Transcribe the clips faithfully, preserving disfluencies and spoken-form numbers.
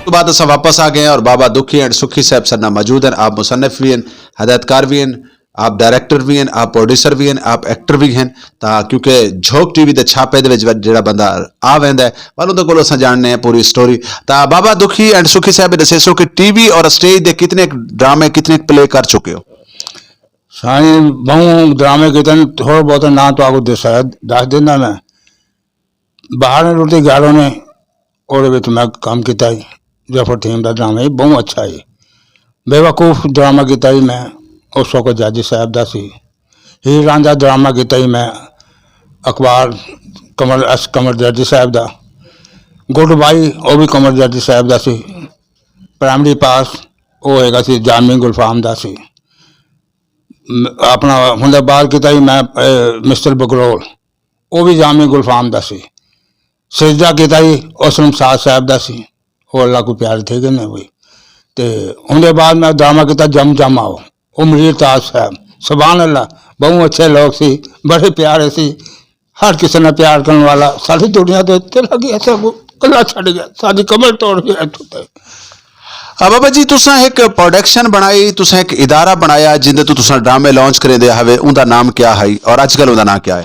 تو بعد اساں واپس آ گئے ہیں اور بابا دکھی اینڈ سکھی صاحب سارے نال موجود ہیں۔ آپ مصنف بھی ہیں، ہدایت کار بھی ہیں، آپ ڈائریکٹر بھی ہیں، آپ پروڈیوسر بھی ہیں، آپ ایکٹر بھی ہیں۔ تا کیونکہ جھوک ٹی وی دے چھاپے دے وچ جڑا بندہ آ ویندا ہے، پر اودے کولوں اساں جاننے ہیں پوری سٹوری۔ تا بابا دکھی اینڈ سکھی صاحب دسے سو کہ ٹی وی اور سٹیج دے کتنے ڈرامے، کتنے پلے کر چکے ہو؟ سائیں، بہوں ڈرامے کیتے نے، تھوڑا بہت نام تو آپ کو دس، دس دینا میں۔ باہر نے روٹی گھروں نے، اور وچ میں کام کیتا ہے۔ جعفر ٹیم دا ڈرامہ ہے، بہوں اچھا ہے۔ بے وقوف ڈرامہ کیتا ہے میں، اس وقت جاجی صاحب دا سی۔ ہیر رانجھا ڈرامہ کیتا ہے میں، اخبار قمر، ایس قمر جاجی صاحب دا۔ گڈ بائی، او بھی قمر جاجی صاحب دا سی۔ پرائمری پاس، او ہوئے گا سی جامع گلفام دا سی۔ م-، اپنا ہندے باہر کیتا ہے میں، اے، مسٹر بگلول، او بھی جامع گلفام دا سی۔ سجدہ کیتا ہی اسلم ساز صاحب دا سی، او اللہ کو پیارے تھے کہ نہیں ہوئی۔ تے اوندے بعد میں ڈرامہ کیتا جم جم آؤ، او منیر تاج صاحب، سبحان اللہ، بہوں اچھے لوگ سی، بڑے پیارے سی، ہر کسے نال پیار کرن والا۔ ساری دنیا دے چلا گیا، سب کو اللہ چھڈ گیا، ساری کمر توڑ گیا اتھوں تے۔ آ بابا جی، تساں ایک پروڈکشن بنائی، تساں ایک ادارہ بنایا جندے تو تساں ڈرامے لانچ کرے دے ہوئے، اوندا نام کیا ہے اور اج کل اوندا نام کیا ہے؟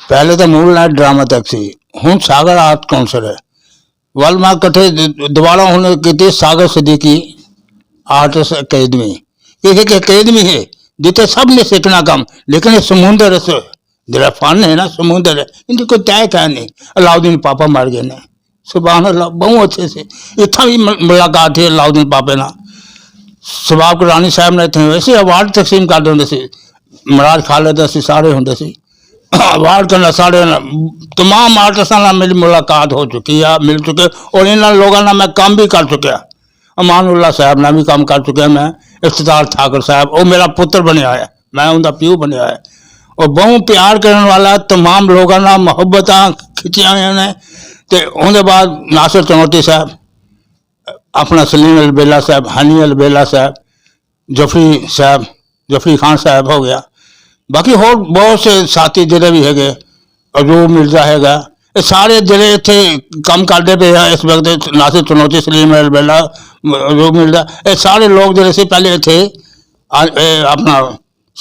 پہلے تو مول نائٹ ڈرامہ تک سی، ہن ساگر آرٹ کونسل ہے۔ ول میں کٹھے دوبارہ ہن کیتی ساگر صدیقی آرٹس اکیڈمی۔ یہ ایک اکیڈمی ہے جتھے سب نے سیکھنا کم، لیکن یہ سمندر اس جڑا فن ہے نا، سمندر ہے، ان کی کوئی طے کہہ نہیں۔ علاؤدین پاپا مر گئے نے، سبحان اللہ، بہت اچھے سے۔ اتھاں بھی مل-، ملاقات ہے علاؤدین پاپے نال۔ سباب کرانی صاحب نے اتھے ویسے ایوارڈ تقسیم کر دیندے سی، مراج خالد اسی سارے ہوندے سی۔ ایوارڈ کرنا سارے نال، تمام آرٹسٹاں نال میری ملاقات ہو چکی ہے، مل چکے، اور انہاں لوگاں نال میں کام بھی کر چکیا۔ امان اللہ صاحب نال بھی کام کر چکیا میں۔ افتخار ٹھاکر صاحب، وہ میرا پتر بنیا ہے، میں ان کا پیو بنیا ہے۔ اور بہت پیار کرنے والا، تمام لوگاں نال محبتاں کھچیاں ہوئیاں نے۔ تے اون دے بعد ناصر چنوتی صاحب، اپنا سلیم البیلا صاحب، ہنی البیلا صاحب، جفری صاحب، جفری خان صاحب ہو گیا، باقی ہور بہت سے ساتھی جڑے بھی ہے گئے، عزوب مرزا ہے گا، یہ سارے جڑے اتھے کم کردے پے ہیں اس وقت، ناصر چنوتی، سلیم البیلا، عزوب مرزا، یہ سارے لوگ جڑے سے پہلے اتھے آ-، اے اپنا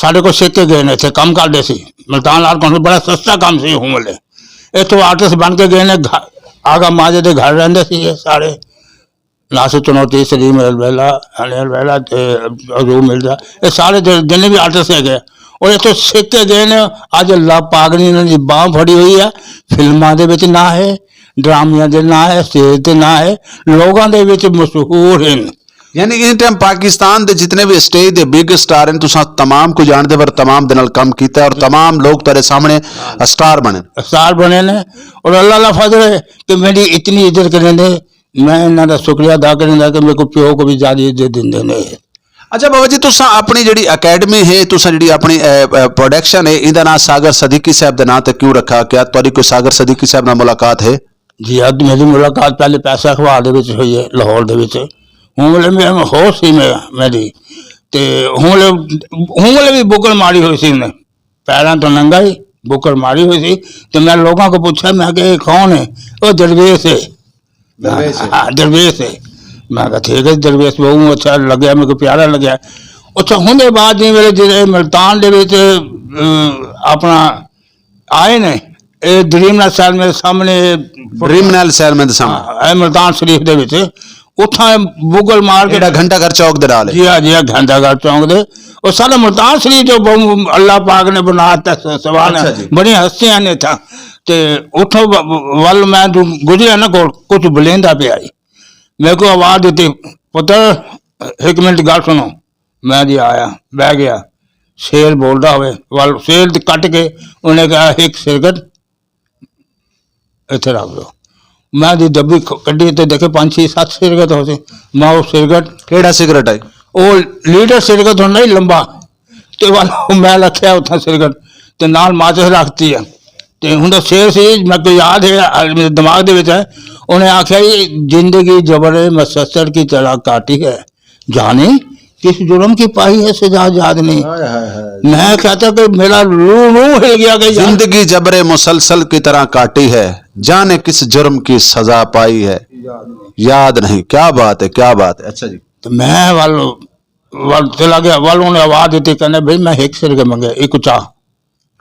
ساڈے کو سیکھ کے گئے نے، اتھے کم کردے سی۔ ملتان لال کون بڑا سستا کام سی ہوں والے، اتھوں آرٹسٹ بن کے گئے نے، گھر، آگا ماجے دے گھر رہندے سی یہ سارے۔ ناصر چنوتی، سلیم الویلا، ہنی الویلا تے عزوب مرزا، یہ سارے جن-، جن بھی آرٹسٹ ہے گئے، اور اتھوں سیکھ کے گئے نے۔ اج اللہ پاک نے انہاں دی باہ پھڑی ہوئی ہے، فلماں دے وچ نہ ہے، ڈرامیاں دے نہ ہے، سٹیج تے نہ ہے، لوگاں دے وچ مشہور ہیں۔ یعنی اس ٹائم پاکستان دے جتنے بھی سٹیج دے بگ سٹار ہیں، تساں تمام کو جانتے پر تمام دے نال کم کیتا ہے اور تمام لوگ تیرے سامنے سٹار بنے۔ سٹار بنے نے، اور اللہ اللہ فضل ہے کہ میری اتنی عزت کریں دے، میں انہاں دا شکریہ ادا کریں دا کہ میرے کو پیو کو بھی زیادہ عزت دین دے نے۔ اچھا بابا جی، تساں اپنی جڑی اکیڈمی ہے، تساں جڑی اپنی، اے، اے، پروڈکشن ہے، ایندا نام ساگر صدیقی صاحب دے نام تے کیوں رکھا؟ کیا تہاڈی کوئی ساگر صدیقی صاحب نال ملاقات ہے؟ جی، اد میری ملاقات پہلے پیسہ اخبار دے وچ ہوئی ہے، لاہور دے وچ۔ ہوں ویلے میں ہوش سی میں، میری۔ تے ہوں ویلے، ہوں ویلے بھی بکل ماری ہوئی سی انہیں۔ پیراں تو ننگا ہی، بکل ماری ہوئی سی۔ تے میں لوگاں کو پوچھا، میں کہ یہ کون ہے؟ وہ درویش ہے۔ درویش ہے۔ ہاں، درویش ہے۔ میں کہا، "ٹھیک ہے، درویش بہت اچھا لگیا، میرے کو پیارا لگیا۔" اچھا، ہوں دے بعد جی ویلے جڑے ملتان دے وچ، اے، اپنا آئے نے، اے ڈریم نال سیل میرے سامنے، ڈریم نال سیل میرے سامنے۔ ہاں، اے ملتان شریف دے وچ، اتھاں بگل مار کے جڑا گھنٹہ گھر چوک دے نال ہے۔ جی ہاں، جی ہاں، گھنٹہ گھر چوک دے۔ اور سارا ملتان شریف جو بہت اللہ پاک نے بنا تے س-، سوال ہے، اچھا جی۔ بڑی ہستیاں نے تھا۔ تے اتھوں و-، و-، ول میں جو گزریا نا کول، کچھ بلیندا پیا آئی۔ میرے کو آواز دیتی، "پتر، ایک منٹ گل سنو۔" میں جی آیا، بہ گیا۔ شیر بولدا ہوئے، ول شیر تے کٹ کے انہیں کہا، "ایک سرگٹ اتھے رکھ دو۔" میں جی ڈبی ک-، کڈی تے دیکھے پانچ، چھ، ست سرگٹ ہو سی۔ میں وہ سرگٹ کیڑا سگریٹ ہے؟ وہ لیٹر سرگٹ ہوندا ہی لمبا۔ تے ول میں رکھیا اتھا سرگٹ تے نال ماچس رکھتی ہے۔ تے ہن دا شیر سی، میں کو یاد ہے، آ، میرے دماغ دے وچ ہے۔ انہیں آکھیا، "یہ زندگی جبر مسلسل کی طرح کاٹی ہے۔" جانے کس جرم کی پائی ہے سزا یاد نہیں۔ ہائے، ہائے، ہائے۔ میں کہتا کہ میرا روح، روح ہل گیا کہ یار زندگی جبر مسلسل کی طرح کاٹی ہے، جانے کس جرم کی سزا پائی ہے۔ یاد نہیں۔ یاد نہیں۔ کیا بات ہے، کیا بات ہے۔ اچھا جی۔ تو میں ول ول چلا گیا، ول انہیں آواز دیتی، کہنے، "بھائی، میں ایک سر کے منگے، ایک چاہ۔"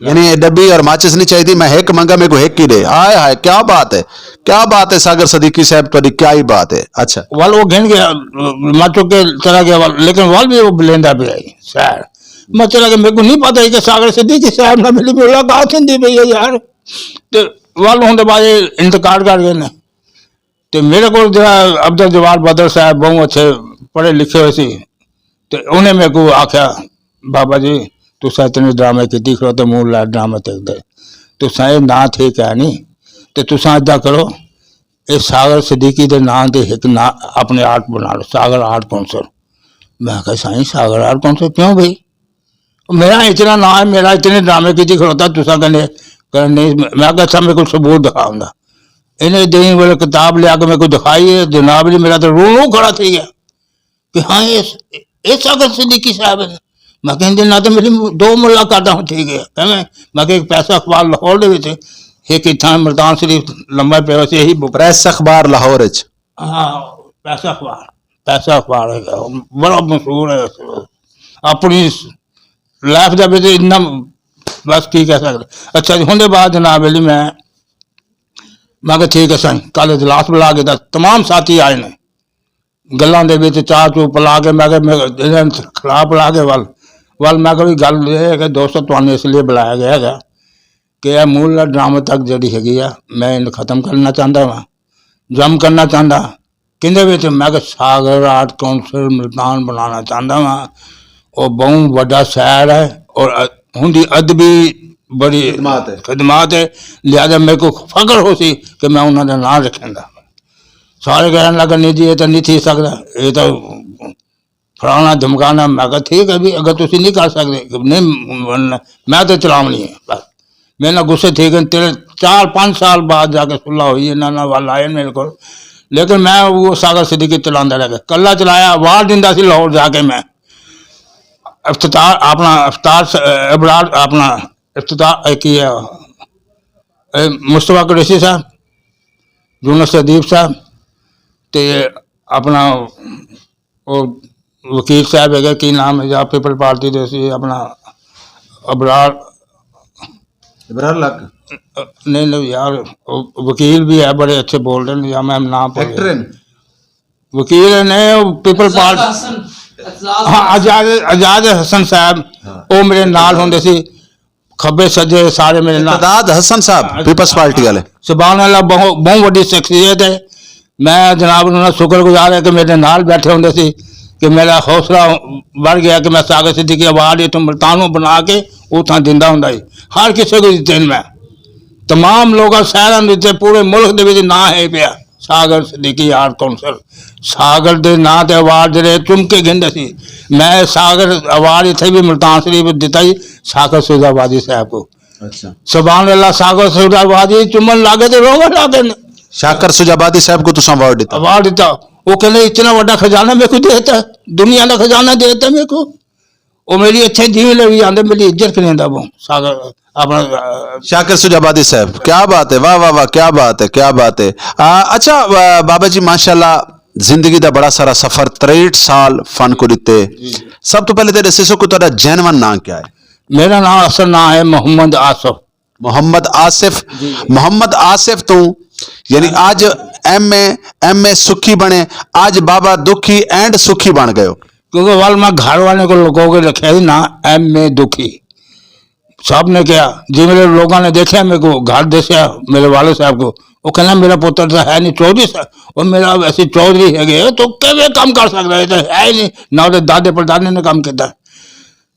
یعنی ڈبی اور ماچس نہیں چاہیے، میں ایک منگا، میرے کو ایک ہی دے۔ ہائے ہائے، کیا بات ہے، کیا بات ہے ساگر صدیقی صاحب، تہاڈی کیا ہی بات ہے۔ اچھا۔ ول وہ گھن گیا، میں چک کے چلا گیا، ول لیکن ول بھی وہ بلیندا پیا ہے، سیر۔ میں چلا گیا، میرے کو نہیں پتا کہ ساگر صدیقی صاحب نال میری ملاقات ہوندی پئی ہے یار۔ تے ول ہوندے بعد انتقال کر گئے نے۔ تے میرے کول جڑا عبدالجبار بدر صاحب بہت اچھے پڑھے لکھے ہوئے سی، تے انہیں میرے کو آکھیا، "بابا جی، تساں اتنے ڈرامے کیتی کھڑو تے منہ لا ڈرامے تک دے، تساں اے ناں ٹھیک ہے نہیں، تے تساں ادھا کرو، اے ساگر صدیقی دے ناں تے ایک ناں اپنے آرٹ بنا لو، ساگر آرٹ کونسل۔" میں کہا، "سائیں، ساگر آرٹ کونسل کیوں بھائی؟ میرا اتنا نام ہے، میرا اتنے ڈرامے کیتی کھڑوتا، تساں کہنے۔" کہنے، "نہیں۔" میں کہا، "اچھا، میرے کو ثبوت دکھاؤں گا۔" انہیں دین والے کتاب لے کے میرے کو دکھائی ہے، جناب جی، میرا تو روح روح کھڑا تھی گیا کہ ہاں، اس اس اگر صدیقی صاحب ہے۔ میں کہنے نہ تو میری دو ملاقاتاں ہو تھی گیا۔ کہنے، میں کہ ایک پیسہ اخبار لاہور دے وچ، ایک اتھاں ملتان شریف لمبا پیا سی، یہی بک پریس اخبار لاہور وچ۔ ہاں، پیسہ اخبار، پیسہ اخبار ہے، بڑا مشہور ہے۔ اپنی لائف دے وچ اتنا، بس کی کہہ سکتے۔ اچھا جی، ہوں دے بعد جناب علی میں، میں کہ ٹھیک ہے سائیں، کل اجلاس بلا کے دس، تمام ساتھی آئے نے۔ گلاں دے وچ چاہ چو پلا کے میں کہ میں انہاں کھلا پلا کے ول، ول میں کہ بھی گل یہ ہے کہ دوستو، تانوں اس لیے بلایا گیا ہے کہ یہ مول ڈرامے تک جڑی ہے، میں انہاں ختم کرنا چاہتا ہاں، جم کرنا چاہتا ہاں۔ کہندے وچ میں کہ ساگر آرٹ کونسل ملتان بنانا چاہندا واں۔ او بہوں وڈا شاعر ہے اور ا-، ہندی ادبی بڑی خدمات ہے۔ خدمات ہے، لہذا میرے کو فخر ہو سی کہ میں انہاں دا نام رکھیندا۔ سارے کہن لگے، "نہیں جی، یہ تو نہیں تھی سکدا، یہ تو فلانا دھمکانا۔" میں کہا، "ٹھیک ہے بھی، اگر تسی نہیں کر سکدے، نہیں مننا، میں تو چلاونی ہے بس۔" میرے نال غصے تھی گئے، تیرے چار پانچ سال بعد جا کے صلح ہوئی، انہاں نال ول آئے میرے کول۔ لیکن میں وہ ساگر صدیقی چلاندا رہ گیا، کلا چلایا، آواز دیندا سی لاہور جا کے میں۔ افتتاح اپنا، افطار س-، ابرار اپنا افتتاح، اے، کی ہے، اے، مصطفیٰ قریشی صاحب، یونس ادیب صاحب، تے اپنا او وکیل صاحب ہے، کی نام ہے یار، پیپل پارٹی دے سی اپنا، ابرار۔ ابرار لک۔ نہیں، نہیں یار، او وکیل بھی ہے، بڑے اچھے بول رہے ہیں، یا میں نام بھول گیا۔ ایکٹر ہیں۔ وکیل نے، او پیپل پارٹی۔ ہاں، اعجاز، اعجاز حسن صاحب، ہاں۔ او میرے نال ہوندے سی۔ کھبے سجے سارے میرے نال۔ ارتداد حسن صاحب، پیپلز پارٹی والے۔ سبحان اللہ، بہت، بہت وڈی شخصیت ہے۔ میں جناب انہاں دا شکر گزار ہاں کہ میرے نال بیٹھے ہوندے سی، کہ میرا حوصلہ بڑھ گیا کہ میں ساگر صدیقی ایوارڈ اتھوں ملتانوں بنا کے اتھاں دیندا ہوندا سی۔ ہر کسے کو دتے نے میں۔ تمام لوکاں شہراں دے تے پورے ملک دے وچ ناں ہے پیا۔ ساگر صدیقی آرٹ کونسل، ساگر دے ناں تے ایوارڈ جڑے چم کے گھندے سی، میں ساگر ایوارڈ اتھے بھی ملتان شریف دتا ہی ساگر سوزا بادی صاحب کو۔ اچھا۔ سبحان اللہ، ساگر سوزا بادی چمن لاگے تے روون لاگے نے۔ شاکر سوزا بادی صاحب کو تساں ایوارڈ دتا؟ ایوارڈ دتا۔ وہ کہنے، "اتنا بڑا خزانہ میرے کو دیتا، دنیا کا خزانہ دیتا میرے کو۔" او میری اتھے جیویں لے وی آندے، میری عزت کریندا وہ۔ ساگر، اپنا، آ، شاکر سجا آبادی صاحب، کیا بات ہے، واہ، واہ، واہ، کیا بات ہے، کیا بات ہے۔ آ، اچھا، آ، بابا جی، ماشاءاللہ، زندگی دا بڑا سارا سفر، تریہٹھ سال فن کو دتے۔ جی، جی۔ سب تو پہلے تے دسے سو کہ تہاڈا جینوئن نام کیا ہے؟ میرا نام، اصل نام ہے محمد آصف۔ محمد آصف، جی، جی۔ محمد آصف تو، یعنی، ہاں۔ اج ایم اے، ایم اے سکھی بنے، اج بابا دکھی اینڈ سکھی بن گئے ہو۔ کیونکہ ول میں گھر والے کو لکو کے رکھیا سی نا، ایم اے دکھی۔ سب نے کہا، جی، میرے لوگوں نے دیکھا، میرے کو گھر دسیا میرے والد صاحب کو، وہ کہنا، "میرا پتر تو ہے نہیں چودھری صاحب، اور میرا ویسے چودھری ہے گئے تو کیویں کام کر سکتا ہے، تو ہے ہی نہیں، نہ وہ دادے پردادے نے کام کیتا۔"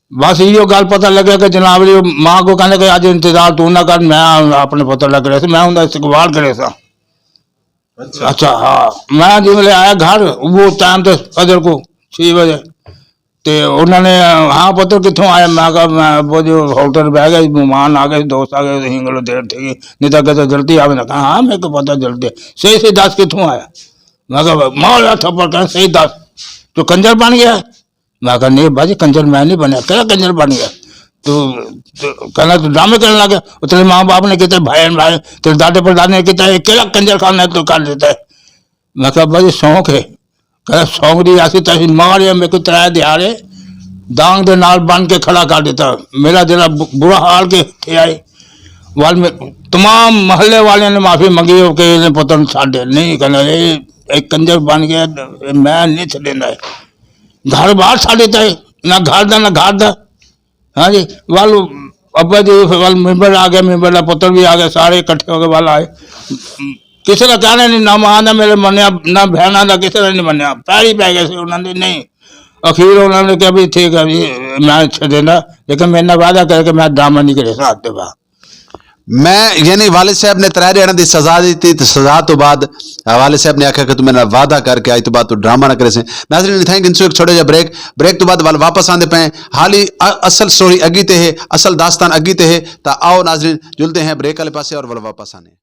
بس ایہو گل پتہ لگیا کہ جناب جی، ماں کو کہنے کہ اج انتظار تو نہ کر، میں اپنے پتر دا کرے سا، میں اوندا استقبال کرے سا۔ اچھا۔ اچھا، ہاں، میں جی ویلے آیا گھر، وہ ٹائم تے فجر کو چھ بجے، تے انہوں نے، "ہاں پتر، کتھوں آیا؟" میں کہا، "میں ابو جی ہوٹل بہ گیا، مہمان آ گئے، دوست آ گئے، ہنگلو دیر تھی گئی، نہیں تو کہتے جلدی آوے نہ۔" کہا، "ہاں، میرے کو پتہ جلدی ہے۔ صحیح صحیح دس، کتھوں آیا؟" میں کہا، ماں والا تھپڑ کہا، "صحیح دس، تو کنجر بن گیا؟" میں کہا، "نہیں ابا جی، کنجر میں نہیں بنیا۔" "کہڑا کنجر بن گیا تو؟" تو کہنا، "تو ڈرامے کرنے لگا، وہ تیرے ماں باپ نے کیتے، بھائی بھائی، تیرے دادے پر دادے نے کیتا، یہ کہڑا کنجر خانہ تو کر دیتا ہے؟" میں کہا، "ابا جی، شوق ہے۔" کہا، "شوق دی ایسی تیسی مار ہے، میرے کو ترے دیہاڑے دانگ دے نال بن کے کھڑا کر دیتا۔" میرا جڑا ب-، برا حال کے اتھے آئے۔ وال میں، تمام محلے والے نے معافی منگی ہو کہ انہیں پتر نوں چھڈ دے۔ نہیں کہنا، "یہ ایک کنجر بن گیا، میں نہیں چھڈیندا ہے۔" گھر باہر چھڈ دیتا ہے، نہ گھر دا، نہ گھر دا۔ ہاں جی، ول ابا جی، ول ممبر آ گئے، ممبر دا پتر بھی آ گیا، سارے اکٹھے ہو کے ول آئے۔ کسی نے کہنا نہیں، نہ ماں نے میرے منیا، نہ بہناں دا کسی نے نہیں منیا، پیری پی گئے سی انہاں دے، نہیں۔ اخیر انہاں نے کہا بھی ٹھیک ہے جی، میں چھڈیندا، لیکن میرے نال وعدہ کر کے میں ڈرامہ نہیں کرے ساتھ دے بعد۔ میں، یعنی والد صاحب نے ترے ڈیڑھاں دی سزا دتی تے سزا تو بعد والد صاحب نے آکھیا کہ تو میرے نال وعدہ کر کے اج تو بعد تو ڈرامہ نہ کرے سے۔ ناظرین، اتھاں ہی گھنسو ایک چھوٹا جہا بریک، بریک تو بعد ول واپس آندے پئے۔ حالی ا-، اصل سٹوری اگی تے ہے، اصل داستان اگی تے ہے۔ تا آؤ ناظرین، جلدے ہیں بریک والے پاسے اور ول واپس آنے ہیں۔